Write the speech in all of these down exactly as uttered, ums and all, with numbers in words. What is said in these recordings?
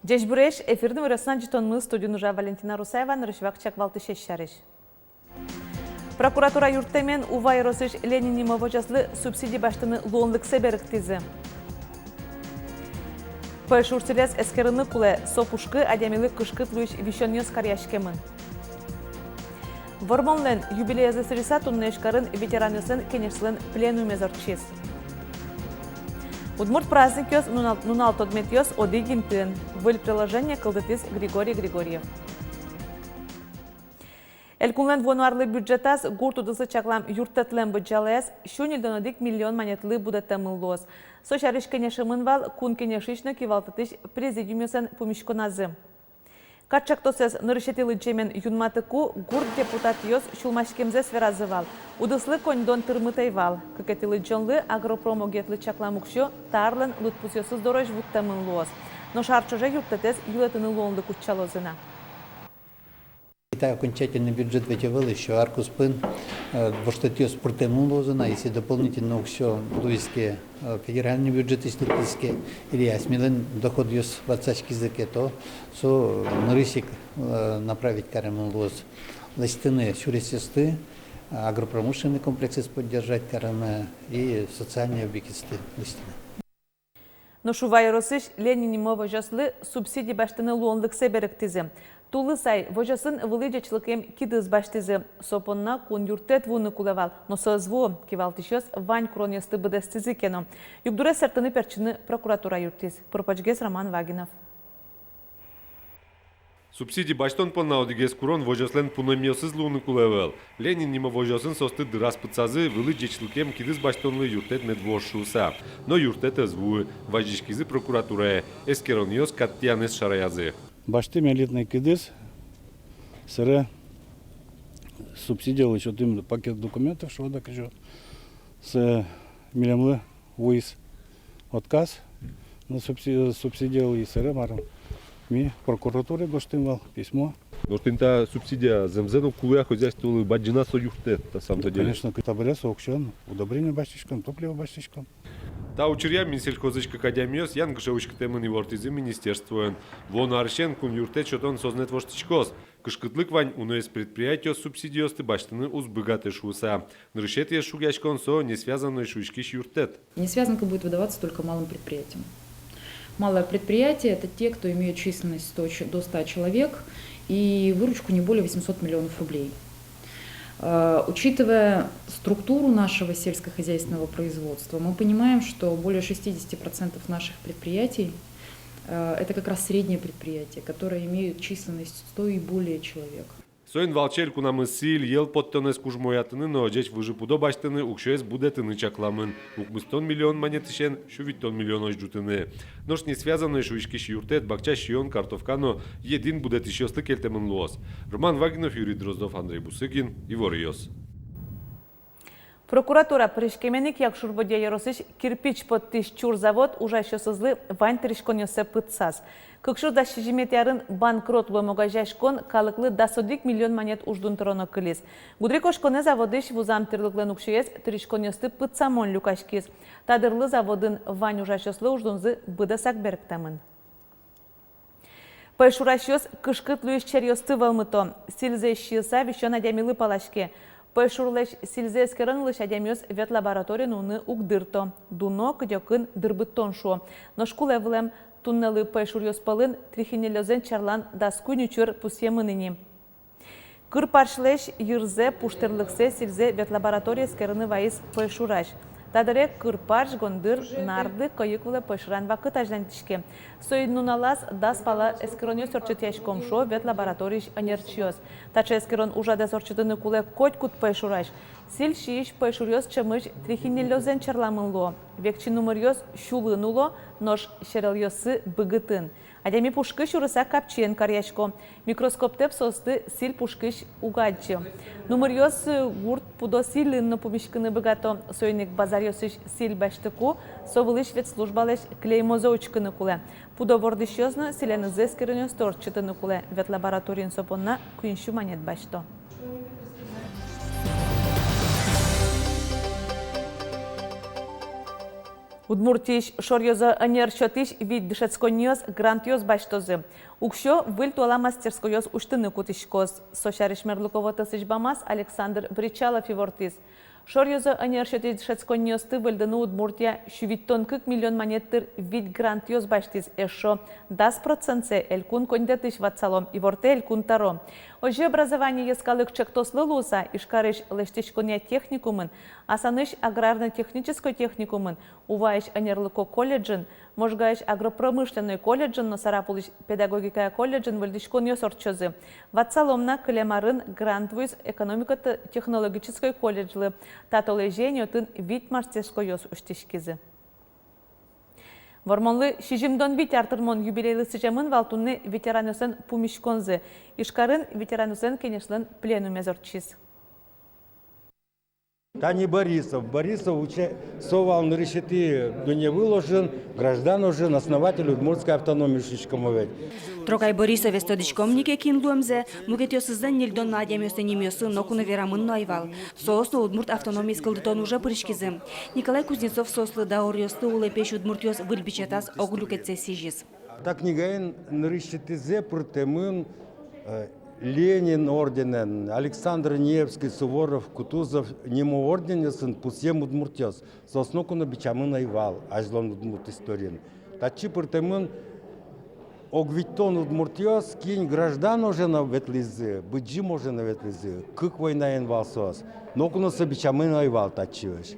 Ӟечбуресь! Эфирын «Иворъёс» но ӝытонмы, студиын ужа Валентина Русаева. Нырысь вакчияк валтӥсез сярысь. Прокуратура юрттэмен Ува ёросысь Ленин нимо возёслы субсиди басьтыны луонлыксэ берыктӥзы. Пӧйшур сӥлез эскерыны кулэ, со пушкы адямилы кышкыт луись висёнъёс каръяськемын. Вормонлэн юбилеезлы сӥзьыса туннэ Ижкарын ветеранъёслэн кенешсылэн пленумез ортчиз. Удмурт праздникъёс, нунал, нунал тодметъёс одӥг интыын. Выль приложение кылдытӥз Григорий Григорьев. Элькунлэн вуоно арлы бюджетаз гурт удыслы чаклам юрттэтлэн быдӟалаез сю ньыльдон одӥг миллион манетлы будэтэмын луоз. Со сярысь кенешемын вал Кун Кенешысь но кивалтэтысь президиумъёслэн пумиськоназы. Кат чактосэз нырысетӥ лыдӟемен юнматыку гурт депутатъёс сюлмаськемзэс веразы вал. Удыслы коньдон тырмыт ӧй вал. Кыкетӥ лыдӟонлы агропром огъетлы чаклам уксё та арлэн лыдпусъёсыз дорозь вуттэмын луоз. Нош ар ӵоже юрттэтэз йылэтыны луонлык утчалозы на. Та окончательный бюджет ведь ӧвӧл ещё, ар куспын, э, воштэтъёс пыртэмын луозы на, если дополнительно уксё луиз ке, э, федеральный бюджетысь лыктӥз ке, или асьмелэн доходъёс ватсаськизы ке, то со нырысь ик, э, направить каремын луоз лэсьтыны сюресъёсты, агропромышленный комплексэз поддержать карыны и социальный объектъёсты лэсьтыны. Нош Ува ёросысь Ленин нимо возёслы субсиди басьтыны луонлыксэ берыктӥзы. Тулыс ай возёсын вылӥ ӟечлыкем кидыс басьтӥзы. Со понна кун юрттэт вуыны кулэ вал, но со ӧз вуы. Кивалтӥсьёс вань куронъёсты быдэстӥзы ке но. Югдурез сэртыны-пертчыны прокуратура юрттӥз. Пыр-почгес Роман Вагинов. Субсиди басьтон понна одӥгез курон — возёслэн пунэмъёсыз луыны кулэ ӧвӧл. Ленин нимо возёсын соосты дыраз пытсазы, вылӥ ӟечлыкем кидыс басьтонлы юрттэт мед вуоз шуыса. Но юрттэт ӧз вуы, вазиськизы прокуратурае, эскеронъёс кат тиянэз шараязы. Басьтӥм элитный кидыс, сэре субсидиялы сётӥм пакет документов, шуо дак ещё, с-, милемлы вуиз отказ на субси-, субсидиялы, и сэре марым, ми прокуратуре гожтӥм вал письмо. Нош тӥни та субсидия зэмзэ но кулэ-а хозяйстволы, бадӟым-а со юрттэт на самом-то деле? Конечно, табере со уксёен удобрение басьтӥськом, топливо басьтӥськом. Та учыръя Минсельхозысь кык адямиос янгыше уськытэмын, ивортӥзы министерствоын. Вуоно арысен кун юрттэт сётон сӧзнэт воштӥськоз. Кышкытлык вань, уноез предприятиос субсидиосты басьтыны уз быгатэ шуыса. Нырысетӥез шугъяськон — со несвязанной шуиськись юрттэт. Несвязанка будет выдаваться только малым предприятиям. Малое предприятие — это те, кто имеют численность сто ч-, до ста человек и выручку не более восемьсот миллионов рублей. Э, учитывая структуру нашего сельскохозяйственного производства, мы понимаем, что более шестидесяти процентов наших предприятий, э, это как раз средние предприятия, которые имеют численность сто и более человек. Соин валче элькунамы сӥль, йӧл поттонэз кужмоятыны но ӟеч выжы пудо басьтыны уксёез будэтыны чакламын. Укмыстон миллион манетысен сю витьтон миллионозь ӝутыны. Нош несвязанной шуиськись юрттэт бакча сиён, картовка но един будэтӥсьёслы кельтэмын луоз. Роман Вагинов, Юрий Дроздов, Андрей Бусыгин, «Иворъёс». Прокуратура пыриськемен ик Якшур-Бӧдья ёросысь кирпич поттӥсь чур завод ужасьёсызлы вань тыриськонъёссэ пытсаз. Кык сюрс дас сизьыметӥ арын банкрот луэм огазеяськон калыклы дас одӥг миллион манет уждун тыроно кылиз. Гудырикошконэ заводысь вузам тӥрлыклэн уксёез тыриськонъёсты пытсамон люкаськиз. Та дырлы заводын вань ужасьёслы уждунзы быдэсак берыктэмын. Пӧйшурасьёс кышкыт луись черъёсты вӧлмыто. Сӥльзэ сиыса висён адямилы палаське. Пӧйшурлэсь сӥльзэ эскерон йылысь адямиос ветлабораторие нуыны уг дырто. Дуно кыдёкын дырбыттон шуо. Нош кулэ вылэм. Туннэлы пӧйшуръёс пӧлын трихинеллёзэн черлан дас куинь учыр пусъемын ини. Кыр парсьлэсь йырзэ, пуштырлыксэ сӥльзэ ветлабораторие эскерыны вайиз пӧйшурась. Та дыре кыр парсь, гондыр, нарды кӧйык вылэ пӧйшуран вакыт азьланьтӥське. Соин нуналаз дас пала эскеронъёс ортчытъяськом, шуо ветлабораториысь ӧнерчиос. Таӵе эскерон ужрадэз ортчытыны кулэ котькуд пӧйшурась. Сӥль сиись пӧйшуръёс ӵемысь трихинеллёзэн черламын луо. Векчи нумыръёс сюлын уло, нош серелъёссы быгытын. Адями пушкы сюрыса капчиен каръясько. Микроскоптэп соосты сӥль пушкысь уг адӟы. Нумыръёс гурт пудо сӥльын но пумиськыны быгато. Соин ик базаръёсысь сӥль басьтыку, со вылысь ветслужбалэсь клеймозэ учкыны кулэ. Пудо вордӥсьёс но сӥлянызы эскеронъёсты ортчытыны кулэ. Ветлабораториын со понна куинь сю манет басьто. Удмуртиысь шоръёзо ӧнер сётӥсь вить дышетсконниос грантъёс басьтозы. Уксё выль туала мастерскойёс усьтыны кутӥськоз. Со сярысь мерлыко вотэсысь бамаз Александр Бречалов ивортӥз. Шоръёзо ӧнер сётӥсь дышетсконниосты выльдыны Удмуртия сю витьтон кык миллион манет тыр вить грантъёс басьтӥз. Эшшо дас процентсэ элькун коньдэтысь ватсало, ивортэ Элькун тӧро. Озьы образование йӧскалык ӵектослы луыса, Ижкарысь лэсьтӥськонъя техникумын, Асанысь аграрно-технической техникумын, Уваысь ӧнерлыко колледжын, Можгаысь агропромышленной колледжын но Сарапулысь педагогикая колледжын выльдӥськонъёс ортчозы. Ватсалом на, кылем арын грант вуиз экономико-технологической колледжлы. Та толэзе ини отын вить мастерскойёс усьтӥськизы. Вормонлы сизьымдон вить ар тырмон юбилейлы сӥземын вал туннэ ветеранъёслэн пумиськонзы. Ижкарын ветеранъёслэн кенешлэн пленумез ортчиз. Тани Борисов. Борисов уча-, со вал нырысетӥ дунневыл ожын, граждан ожын, основатель удмуртской автономии, шуиськом ведь. Трокай Борисовез тодӥськом ни ке, кин луэмзэ, мукетъёсызлэн ньыльдон на адямиослэн нимъёссы ноку но верамын но ӧй вал. Соос но удмурт автономиез кылдытон уже пыриськизы. Николай Кузнецов соослы дауръёсты улэпесь удмуртъёс выль бичетаз ог люкетсэ сӥзиз. Та книгаын нырысетӥзэ пыртэмын, э, Ленин орденэн, Александр Невский, Суворов, Кутузов нимо орденъёсын пусъем удмуртъёс. Соос ноку но бичамын ӧй вал азьлон удмурт историын. Татчы пыртэмын ог витьтон удмуртъёс, кин граждан ожен но ветлӥзы, быдӟым ожен но ветлӥзы, кык войнаын вал соос. Ноку но со бичамын ӧй вал татчыозь.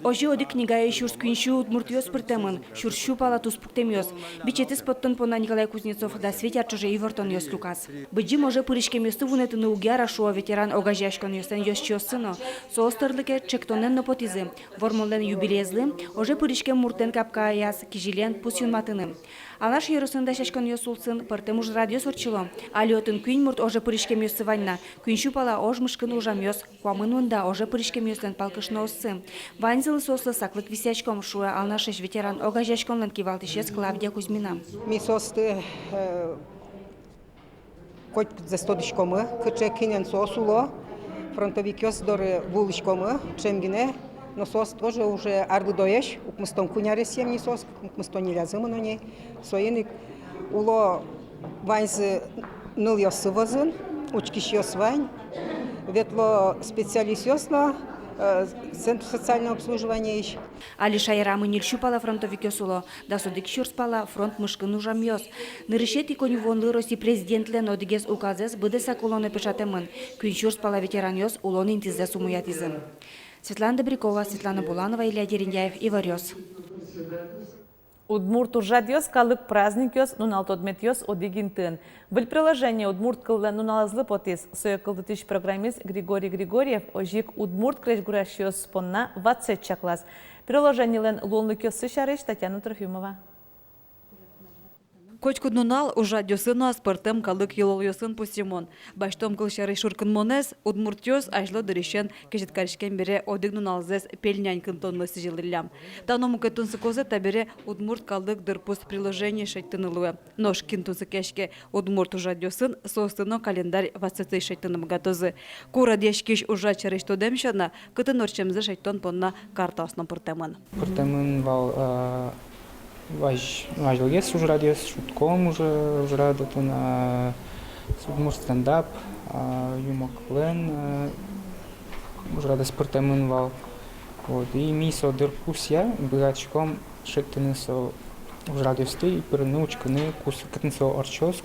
Озьы одӥг книгае сюрс куинь сю удмуртъёс пыртэмын, сюрс сю пала туспуктэмъёс. Бичетэз поттон понна Николай Кузнецов дас вить ар ӵоже ивортонъёс люказ. Быдӟым оже пыриськемъёсты вунэтыны уг яра, шуо ветеран огазеяськонъёслэн ёзчиоссы но. Соос тӧрлыке ӵектонэн но потӥзы: Вормонлэн юбилеезлы оже пыриськем муртлэн капкаяз кизилиен пус юнматыны. Алнаш ёросын дасяськонъёс улсын пӧртэм ужрадъёс ортчыло. Али отын куинь мурт оже пыриськемъёссы вань на, куинь сю пала ож мышкын ужамъёс, куамын мында оже пыриськемъёслэн палкышнооссы. Ваньзылы соослы саклык висъяськом, шуэ Алнашысь ветеран огазеяськонлэн кивалтӥсез Клавдия Кузьмина. Ми соосты, э, котькудзэс тодӥськомы, кыӵе кинэн соос уло, фронтовикъёс доры вуылӥськомы, ӵем гинэ, но соос тоже уже арлыдоесь, укмыстон куинь аресъем ни соос, укмыстон ньылязы мыно ни. Соин ик уло ваньзы нылъёссы вӧзын, учкисьёс вань, ветло специалистъёс но, э, центр социального обслуживаниысь. Али шаерамы ньыль сю пала фронтовикъёс уло, дас одӥг сюрс пала фронт мышкын ужамъёс. Нырысетӥ коньывуонлы Россия президентлэн одӥгез указэз быдэсак улонэ пыӵатэмын. Куинь сюрс пала ветеранъёс улон интызэс умоятӥзы. Светлана Добрякова, Светлана Буланова, Илья Дерендяев, Иворъёс. Удмурт ужрадъёс, калык праздникъёс, нунал тодметъёс одӥг интыын. Выль приложение удмурт кыллэн нуналэзлы потӥз. Сое кылдытӥсь программист Григорий Григорьев озьы ик удмурт крезьгурасьёс понна ватсэт чаклаз. Приложенилэн луонлыкъёссы сярысь Татьяна Трофимова. Котькуд нунал ужрадъёсын но аспӧртэм калык йылолъёсын пусйымон. Басьтом кыл сярысь шуркынмонэз удмуртъёс азьло дырысен кезьыт кариськем бере одӥг нуналзэс пельнянь кынтонлы сӥзьылӥллям. Та но мукет тунсыкозэ табере удмурт калык дырпус приложение шедьтыны луэ. Нош кин тунсыкъяське удмурт ужрадъёсын, соосты но календарь ватсэтысь шедьтыны быгатозы. Ку радъяськись ужрад сярысь тодэм сяна, кытын ортчемзэ шедьтон понна картаос но пыртэмын. Пыртэмын вал, э, вазь-, вазьлогес ужрадъёс, шутком ужрад, отын, э, удмурт стендап, э, юмоклэн, э, ужрадэз пыртэмын вал. Вот, и ми со дырпусъя быгатӥськом шедьтыны со ужрадъёсты и пырыны, учкыны, кусы, кытын со ортчоз.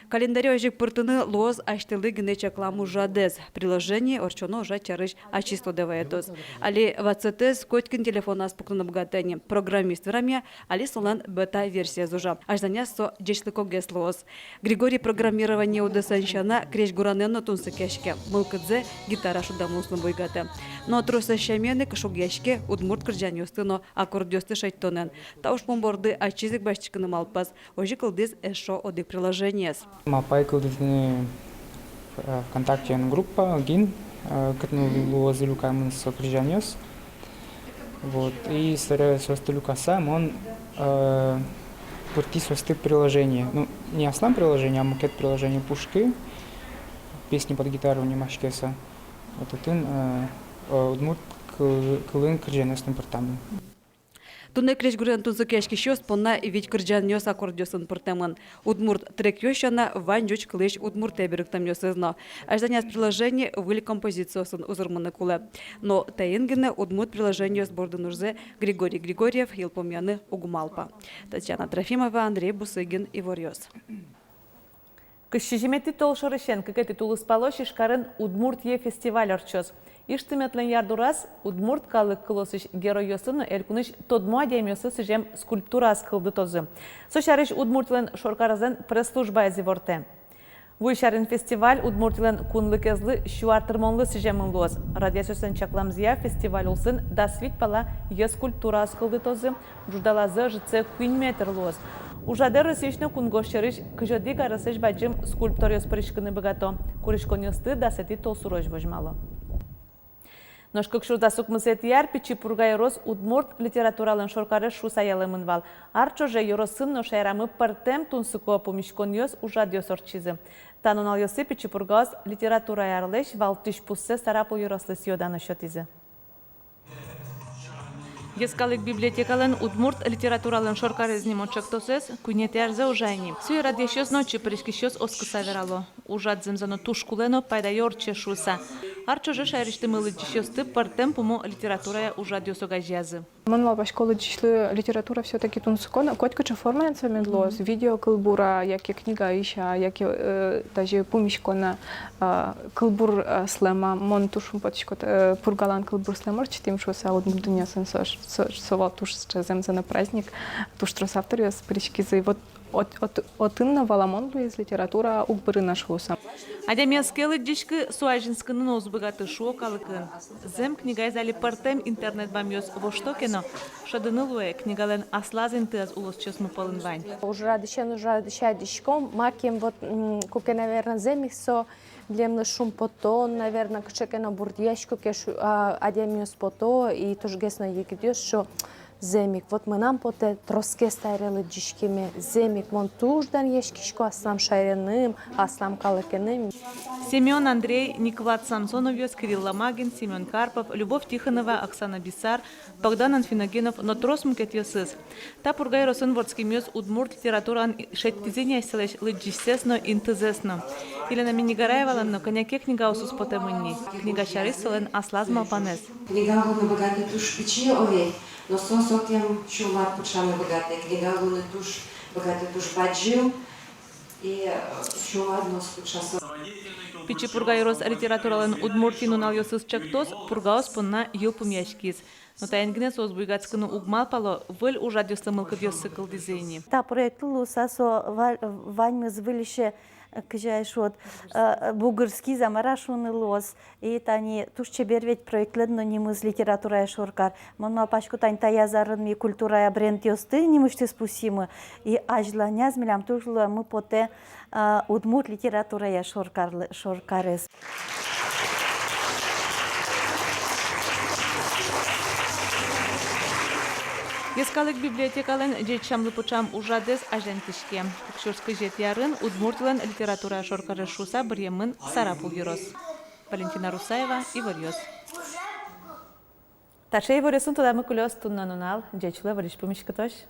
Календаре озьы ик пыртыны луоз асьтэлы гинэ чаклам ужрадэз. Приложение ортчоно ужрад сярысь ачиз тодэ ваётоз. Али ватсэтэз котькин телефоназ пуктыны быгатэ ни. Программист верамъя, али солэн бета-версиез ужа. Азьланяз со ӟечлыкогес луоз. Григорий программирование удысэн сяна крезьгуранэн но тунсыкъяське. Мылкыдзэ гитара шудамын усно буйгатэ. Но тросэз сямен ик шугъяське удмурт кырӟанъёсты но аккордъёсты шедьтонэн. Та ужпум борды ачиз ик басьтӥськыны малпаз. Озьы кылдӥз эшшо одӥг приложениез. Малпай кылдытыны, э, ВКонтакте группа гинэ, э, кытын луозы люкамын со кырӟанъёс. Вот. И собере соосты люкаса, мон, э, пыртӥ соосты приложение. Ну, не аслам приложение, а мукет приложение пушкы. «Песни под гитару» нимаське со. Вот отын, э, э, удмурт кыл-, кылын кырӟанъёсты пыртамын. Туннэ крезьгурен тунсыкъяськисьёс понна вить кырӟанъёс аккордъёсын пыртэмын. Удмурт трекъёс сяна вань ӟуч кылысь удмуртэ берыктэмъёсыз но. Азьланяз приложение выль композициосын узырмыны кулэ. Но таин гинэ удмурт приложениос бордын ужзэ Григорий Григорьев йылпумъяны уг малпа. Татьяна Трофимова, Андрей Бусыгин, «Иворъёс». Кызь сизьыметӥ толшорысен кыкетӥ тулыспалозь Ижкарын «Удмуртие» фестиваль ортчоз. Ижтыметлэн ярдураз удмурт калык кылосысь геройёслы но элькунысь тодмо адямиослы сӥзем скульптураос кылдытозы. Со сярысь Удмуртилэн шоркарезлэн пресс-службаез ивортэ. Вуись арын фестиваль Удмуртилэн кунлыкезлы сю ар тырмонлы сӥземын луоз. Радъясьёслэн чакламзыя, фестиваль улсын дас вить пала йӧ скульптураос кылдытозы. Ӝуждалазы ӧжытсэ куинь метр луоз. Ужрадэ Россиысь но кунгож сьӧрысь кызь одӥг аресысь бадӟым скульпторъёс пыриськыны быгато. Куриськонъёсты дасэтӥ толсурозь возьмало. Нош кык сюрс дас укмысэтӥ ар Пичи Пурга ёрос удмурт литературалэн шоркарез шуыса ялэмын вал. Ар ӵоже ёросын но шаерамы пӧртэм тунсыко пумиськонъёс, ужрадъёс ортчизы. Та нуналъёсы Пичи Пургаос литературая арлэсь валтӥсь пуссэ Сарапул ёрослы сӥё-дано сётӥзы. Йӧскалык библиотекалэн удмурт литературалэн шоркарез нимо ӵектосэз куинетӥ арзэ ужа ини. Сое радъясьёс но отчы пыриськисьёс оскыса верало. Ужрад зэмзэ но туж кулэ но пайдаё ортче шуыса. Ар ӵоже шаерысьтымы лыдӟисьёсты пӧртэм пумо литературая ужрадъёс огазеязы. Мон малпасько, лыдӟисьлы литература всё-таки тунсыко но, котькыӵе формаен со мед луоз, видеокылбур-а, яке книгаысь-а, яке, э, тазьы пумиськон-а, э, кылбур, э, слэм-а. Мон туж шумпотӥсько, э, Пургалэн кылбурзэ слэм ортчытӥм шуыса, удмурт дунъясын со, со, со вал туж сыӵе зэмзэ но праздник, туж трос авторъёс пыриськизы. Вот от-, от-, отын но валамон луиз литература уг быры на шуыса. Адями ӧз ке лыдӟиськы, со азинскыны но уз быгаты, шуо калыкын. Зэм, книгаез али пӧртэм интернет бамъёс вошто ке но, шӧдыны луэ, книгалэн аслаз интыез улосчиосмы пӧлын вань. Ужрадысен ужрадысь адӟиськом, макем вот, м, куке, наверно, зэм ик со милемлы шумпотон, наверно, кыӵе ке но бурдъясько ке шу-, а, адямиос пото, и тужгес но егитъёс шуо, зэм ик, вот мынам потэ тросгес табере лыдӟиськеме, зэм ик, мон туж данъяськисько аслам шаереным, аслам калыкеным. Семён, Андрей, Никвлад Самсоновъёс, Кирилл Ломагин, Семён Карпов, Любовь Тихонова, Оксана Бисар, Богдан Анфиногенов но трос мукетъёсыз. Та Пурга ёросын вордскемъёс удмурт литератураын шедьтӥзы ини асьсэлэсь лыдӟисьсэс но, интызэс но. Елена Миннигараевалэн но кӧня ке книгаосыз потэмын ни. Книга сярысь солэн аслаз малпанэз. Книга луыны быгатэ туж пичи, овей, но со сокем сюлмад пыӵаны быгатэ. Книга луыны туж быгатэ туж бадӟым, и, э, сюлмад но уз пыӵа со. Пичи Пурга ёрос литературалэн «Удмуртиын нуналъёсыз» ӵектос Пургаос понна йылпумъяськиз. Но таин гинэ соос буйгатскыны уг малпало, выль ужрадъёслы мылкыдъёссы кылдӥзы ини. Та проект луыса со ва-, ваньмыз выльысь, э, кызьы ай шуод, э, бугырскиз-а, мар-а шуыны луоз. И тани туж чебер ведь проектлэн но нимыз «Литературая шоркар». Мон малпасько, тани таяз арын ми культурая брендъёсты нимысьтыз пусйимы. И азьланяз милям туж луэммы потэ, а, удмурт литературая шоркарлы-, шоркарез. Йӧскалык библиотекалэн ӟеч сямлы пыӵам ужрадэз азинтӥське. Кык сюрс кызетӥ арын Удмуртилэн литературая шоркарез шуыса быръемын Сарапул ёрос. Валентина Русаева, Иворъёс. Таӵе иворъёсын тодамы кулэ ӧз туннэ нунал. Ӟеч луэ, выльысь пумиськытозь.